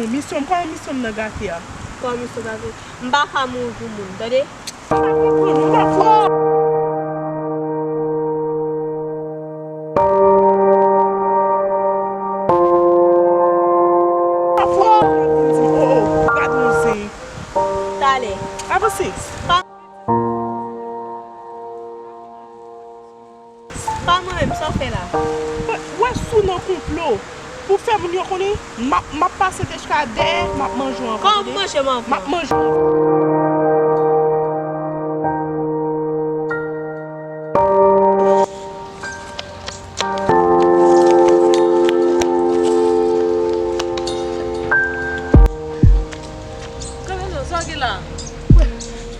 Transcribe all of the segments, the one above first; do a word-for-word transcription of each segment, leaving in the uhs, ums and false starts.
Misyon m, kòman misyon m nan gate a? Kòman misyon gate? M pa ka mouri pou moun, tande? M pa konprann, m pa fò. M pa fò. Oh, oh, gad yon zen. Talè. Avanse. Pa mwen menm, sa w fè la? Wè, wè si w nan konplo pou fè moun yo konnen, m ap, m ap pase Techka dèyè, m ap manje w anvan, tande? Kòman manje m anvan? M ap manje w anvan. Kanmenm non, sa w gen la? Wè,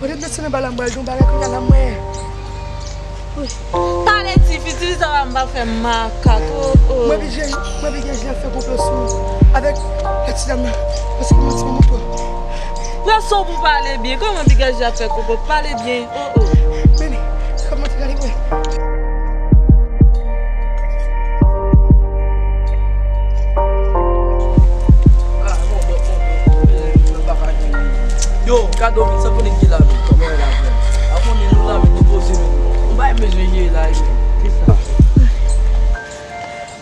wè, mèt se nan bagay la, m pral gen yon bagay kounye a la, mwen. Wi. Talè ti fi, ti fi sa va m pa fè makak, oh, oh. Mwen pi jèn, mwen pi gen jan fè konplo sou avèk lè ti dam nan. Paske mwen ti manman twò. Pran son pou pale byen. Kòman pi gen jan fè konplo? Pale byen, oh, oh. Men, kòman te gade mwen? Yo, Kado, sa konnen ki la menm? Kòman w la menm? A konnen nou la menm, nou poze menm. Nou pa bezwen jere la, yo. Kisa?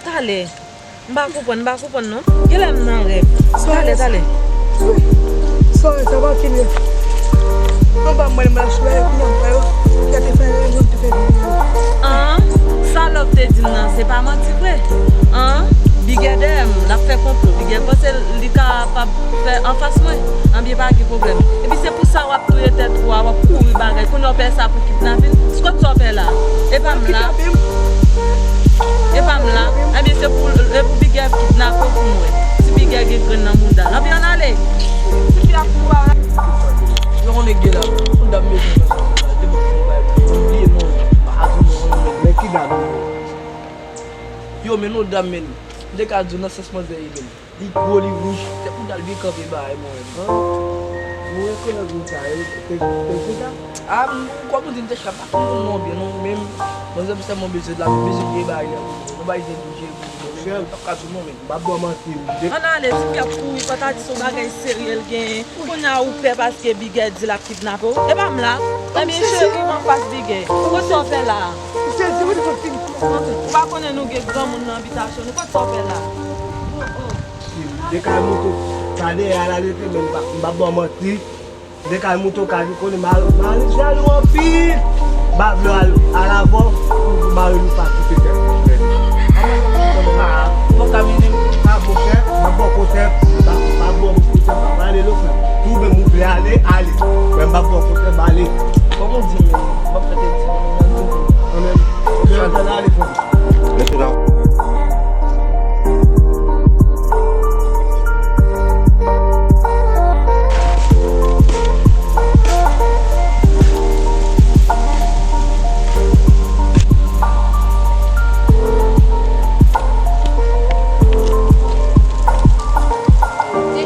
Talè. M pa konprann, m pa konprann non. Genlè m nan rèv. Talè, talè. Sorry, sa pa kenbe. Anba mwen, m la chou, e kounye a m pa yo. Ki a te fè, yo te fè. An, sa Love te di m nan, se pa manti vre. An, Bigè dèyè m, l ap fè konplo. Bigè panse li kapab fè anfas mwen. Anbyen pa gen pwoblèm. Epi se pou sa w ap touye tèt ou a, w ap kouri bagay. Kounye a w pè sa pou kidnapin. Kot sa w pè la? E pa m la. E pa m la. Ebyen se pou, e pou Bigè kidnape w pou m wè. Si Bigè gen grenn nan mouda l. Anbyen ann ale. Ti fi ap kouri a. Yo konnen gen la. Yon dam bezwen nan sa. Depi pou bay. Bliye non. Pa di non. Men ki dam? Yo, men non dam men. M te ka di w nan sans manzè ye men. Li gwo, li wouj. Se pou dal byen kanpe bagay mwen menm. An? Ou rekonèt moun sa yo, te, te, te sa? A, m, kòm ou di m te chap, pa konn moun non byen non, men manzè m sèlman bezwen la, bezwen vye bagay la pou mwen. Nou bay zen bouje pou mwen. Monchè, m p ap ka di w non, men. M p ap ba w manti, wi. Ann ale, ti fi ap kouri, pa ta di se yon bagay serye l genyen. Kounye a ou pè paske Bigè di l ap kidnape w. E pa m la. Ebyen cheri, m anfas Bigè. Kot sa w fè la? Ou pa konnen nou gen granmoun nan abitasyon nou. Kot sa w fè la? Dekal moto, sa dèyè a la rete, men m pa, m pa ba w manti. Dekal moto, ka di konnen mari, mari jalou anpil. M pa vle al, al avè w, pou mari nou pa kite tèt mwen. Mwen ka vini. A, monchè, m ap ba w konsèy, m pa, m pa ba w konsèy, m pa ale, non, frè m. Si w menm ou vle ale, ale. Men m pa ba w konsèy, m ale. Kòman w di m, m ap fè tèt di, m ap di. Anmèm. Anmèm, ann ale, frè m. Mesye dam.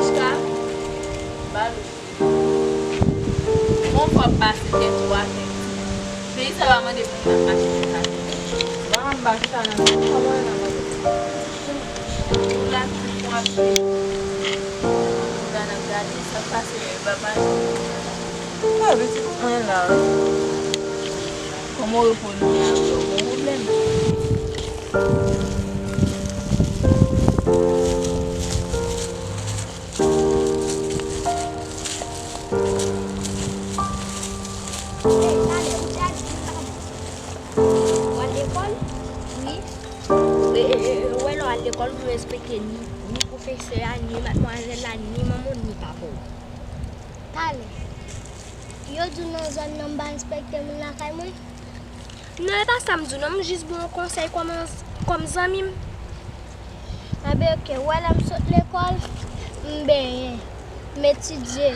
Tchka, balo. Yon fwa pase tèt ou atè. Peyi sa pa mande pou moun ap mache konsa. Ba m ba chita nan men. Kòman nan men? Ou la ki pou ap viv. Ou la n ap gade sa k pase men papa. Mwen pitit mwen la wi. Kòman repo nou ye avè w? Gon pwoblèm? Hey, talè, ou te al lekòl? Ou al lekòl? Wi. E, e, e, ou wè lè w al lekòl, ou dwe respekte ni, ni pwofesè a, ni madmwazèl la, ni manman w, ni papa w. Talè. Yo di w nan zòn nan m pa respekte moun lakay mwen? Non, e pa sa m di w non, m jis ba w yon konsèy kòm, kòm zanmi m. Anben, oke, ou wè lè m sot lekòl, m benyen, m etidye,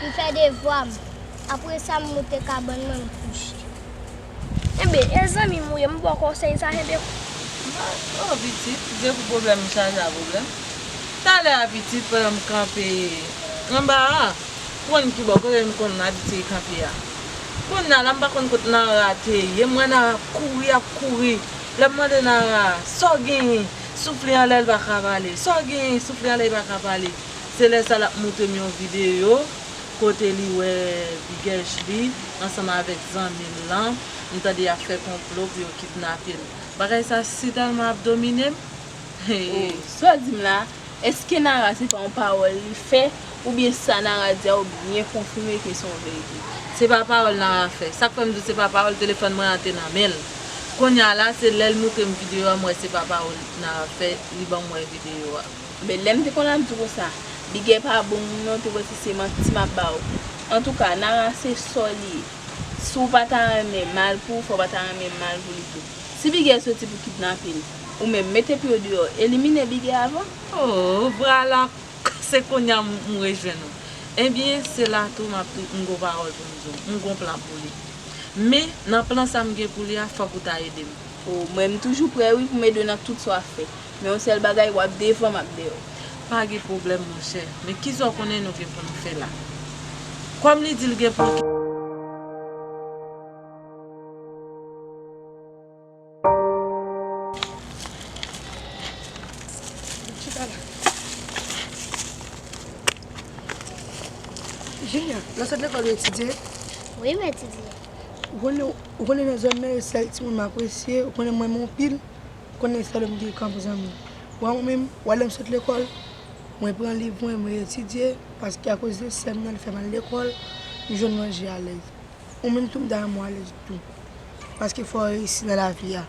m fè devwa m. Apre sa, m moute kabann mwen, m kouche. Enben, e zanmi m ou ye, m ba w konsèy sa, enben. Oh, pitit, gen pou pwoblèm, m chaje a pwoblèm. Talè a, pitit, pandan m kanpe anba a, ou konn ki bò, kote m konn abitye kanpe a. Kounye a la, m pa konn kot Nara te ye. M wè Nara ap kouri, ap kouri. Lè m mande Nara, sa w genyen? Soufle anlè, l pa ka pale. Sa w genyen? Soufle anlè, l pa ka pale. Se lè sa l ap montre m yon videyo kote li wè Big Ashley ansanm avèk zanmi l lan, m tande y ap fè konplo pou yo kidnape l. Bagay sa si tèlman ap domine m. Hey. Oh, sa w di m la, èske Nara se pa yon pawòl li fè, oubyen sa Nara di a ou byen konfime ke se yon verite? Se pa pawòl Nara fè. Sa k fè m di w se pa pawòl, telefòn mwen an te nan men l. Kounye a la, se lè l montre m videyo a, m wè se pa pawòl Nara fè, li ban m wè videyo a. Men lè m te konn ap di w konsa, Bigè pa bon moun non, te panse se manti m ap ba w. Antouka, Nara se sa w li ye. Si w pa ta renmen mal pou w, fò w pa ta renmen mal pou li tou. Si Bigè soti pou kidnape l, ou menm mete pye w deyò, elimine Bigè avan. Oh, vwala, se kounye a m rejwenn ou. Ebyen, se la tou m ap, m gon pawòl pou m di w, m gon plan pou li. Men, nan plan sa m gen pou li a, fòk ou ta ede m. Oh, mwen m toujou prè wi pou m ede w nan tout sa w ap fè. Men yon sèl bagay, w ap devan, m ap dèyè w. Pa gen pwoblèm, monchè. Men kisa w konnen nou gen pou nou fè la? Kòm li di l gen pou l. Junior, nan sant lekòl ou etidye? Wi, m etidye. Ou konnen, ou konnen nan zòn nan, e sèl timoun m apresye, ou konnen m renmen w anpil. Konnen sèl ou m gen kòm zanmi. Wè mwen menm, wè lè m sot lekòl, mwen pran liv mwen, mwen etidye, paske akoz de sè m nan, li fè m al lekòl, m jwenn manje alèz. Ou menm tou m ta renmen w alèz tou. Paske fò w reyisi nan lavi a.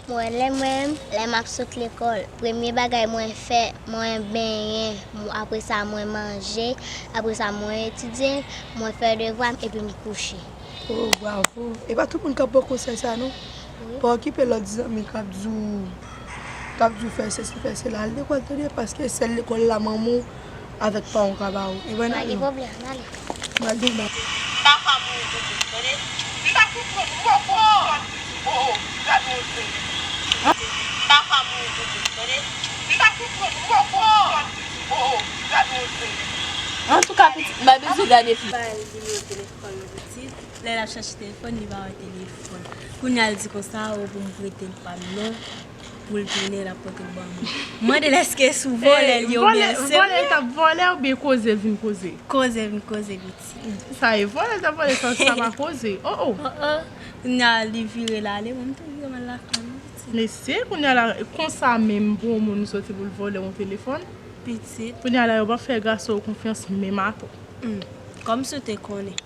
Mwen lè mwen, lè m ap sot lekòl, premye bagay mwen fè, mwen benyen, apre sa mwen manje, apre sa mwen etidye, mwen fè devwa m epi m kouche. Oh, bravo. E pa tout moun k ap ba w konsèy sa non. Pa okipe lòt zanmi k ap di w, k ap di w fè sesi, fè sela. Al lekòl tande, paske sèl lekòl la manman w avèk paran w ka ba w. E vre non? Pa gen pwoblèm, n ale. M al demen. Papa mwen pou mwen, tande. M pa konprann ou ankò. Oh, oh, gade yon zen. Papa mwen pou mwen, tande. M pa konprann ou ankò. Oh, oh, gade yon zen. Antouka, pitit, m pa bezwen gade plis. Ba l nimewo telefòn mwen, pitit. Lè l ap chache telefòn, li pa wè telefòn. Kounye a l di konsa, o, pou m prete l pa m non, pou l tounen, l ap pote l ban mwen. M mande l èske se yon vòlè l ye oubyen se vòlè l t ap vòlè oubyen koze vin koze? Koze vin koze, pitit. Sa e vòlè l t ap vòlè, sa, sa pa koze. Oh, oh. Oh, oh. Kounye a, li vire l ale, mwen m tou vire m al lakay mwen, pitit. Mesye, kounye a la, konsa menm pou yon moun soti pou l vòlè yon telefòn? Pitit. Kounye a la, yo p ap fè gason yo konfyans menm atò. Hmm. Kòmsi w te konnen.